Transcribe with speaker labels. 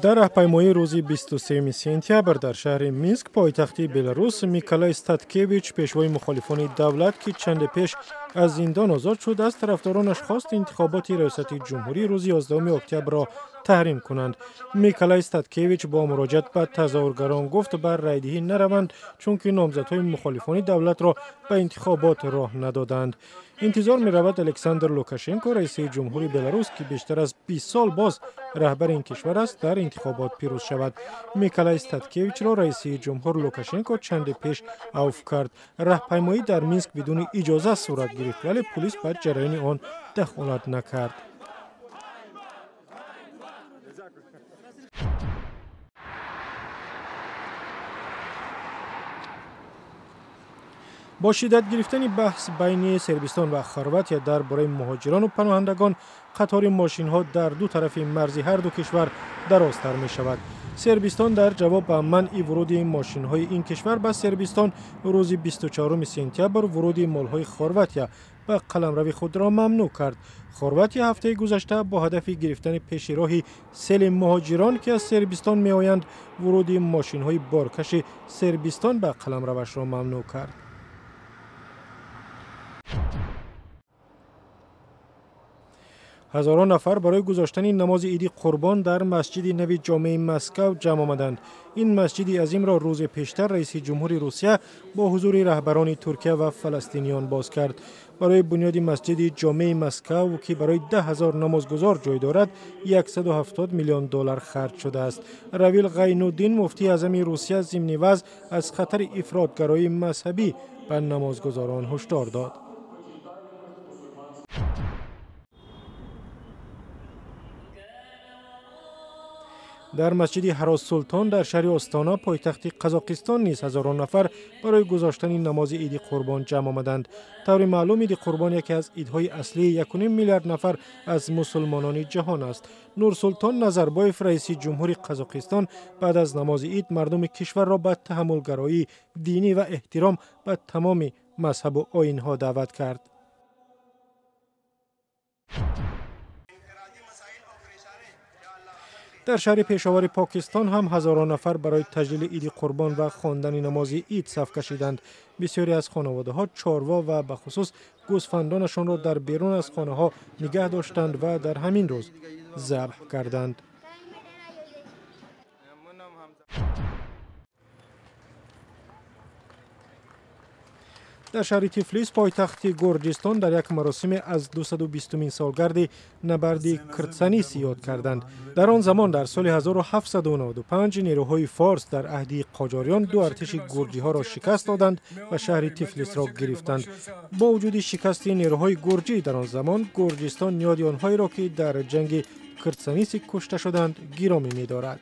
Speaker 1: Дар раҳпаймоии рӯзи 23 сентябр дар шаҳри Минск, пойтахти Беларус, Миколай Статкевич, пешвои мухолифони давлат, ки чанде пеш аз зиндон озод шуд, аз тарафдоронаш хост интихоботи раёсати ҷумҳурӣ рӯзи 11 октябрро таҳрим кунанд. Миколай Статкевич бо муроҷиат ба тазоҳургарон гуфт, ба райдиҳӣ нараванд, чунки номзадҳои мухолифони давлатро ба интихобот роҳ надоданд. Интизор меравад Александр Лукашенко, раиси ҷумҳури Беларус, ки бештар аз 20 сол боз раҳбари ин кишвар аст, дар интихобот пирӯз шавад. Миколай Статкевичро раиси ҷумҳур Лукашенко чанде пеш авф кард. Раҳпаймоӣ дар Минск бидуни иҷоза сурат гирифт, вале пулис ба ҷараёни он дахолат накард. Бо шиддат гирифтани баҳс байни Сербистон ва Хорватия дар бораи муҳоҷирону паноҳандагон, қатори мошинҳо дар ду тарафи марзи ҳар ду кишвар дарозтар мешавад. Сербистон дар ҷавоб ба манъи вуруди мошинҳои ин кишвар ба Сербистон рӯзи 24 сентябр вуруди молҳои Хорватия ба қаламрави худро мамнӯъ кард. Хорватия ҳафтаи гузашта бо ҳадафи гирифтани пеши роҳи сели муҳоҷирон, ки аз Сербистон меоянд, вуруди мошинҳои боркаши Сербистон ба қаламравашро мамнӯъ кард. Ҳазорон нафар барои гузоштани намози иди қурбон дар масҷиди нави ҷомеи Москав ҷамъ омаданд. Ин масҷиди азимро рӯзи пештар раиси ҷумҳури Русия бо ҳузури раҳбарони Туркия ва фаластиниён боз кард. Барои бунёди масҷиди ҷомеи Москав, ки барои 10 ҳазор намозгузор ҷой дорад, 170 миллион доллар харҷ шудааст. Равил Ғайнуддин, муфтии аъзами Русия, зимни вазъ аз хатари ифротгароии мазҳабӣ ба намозгузорон ҳушдор дод. Дар масҷиди Ҳарос Султон дар шаҳри Остона, пойтахти Қазоқистон, низ ҳазорон нафар барои гузоштани намози иди қурбон ҷамъ омаданд. Таври маълум, иди қурбон яке аз идҳои аслии 1,5 миллиард нафар аз мусулмонони ҷаҳон аст. Нурсултон Назарбоев, раиси ҷумҳури Қазоқистон, баъд аз намози ид мардуми кишварро ба таҳаммулгароии динӣ ва эҳтиром ба тамоми мазҳабу оинҳо даъват кард. Дар шаҳри Пешовари Покистон ҳам ҳазорон нафар барои таҷлили иди қурбон ва хондани намози ид саф кашиданд. Бисёре аз хонаводаҳо чорво ва бахусус гӯсфандонашонро дар берун аз хонаҳо нигаҳ доштанд ва дар ҳамин рӯз забҳ карданд. Дар шаҳри Тифлис, пойтахти Гурҷистон, дар як маросиме аз 220-мин солгарди набарди Киртсанис ёд карданд. Дар он замон, дар соли 1795, нерӯҳои форс дар аҳди қоҷориён ду артиши гурҷиҳоро шикаст доданд ва шаҳри Тифлисро гирифтанд. Бо вуҷуди шикасти нерӯҳои гурҷӣ дар он замон, Гурҷистон ниёди онҳоеро, ки дар ҷанги Киртсаниси кушта шуданд, гиромӣ медорад.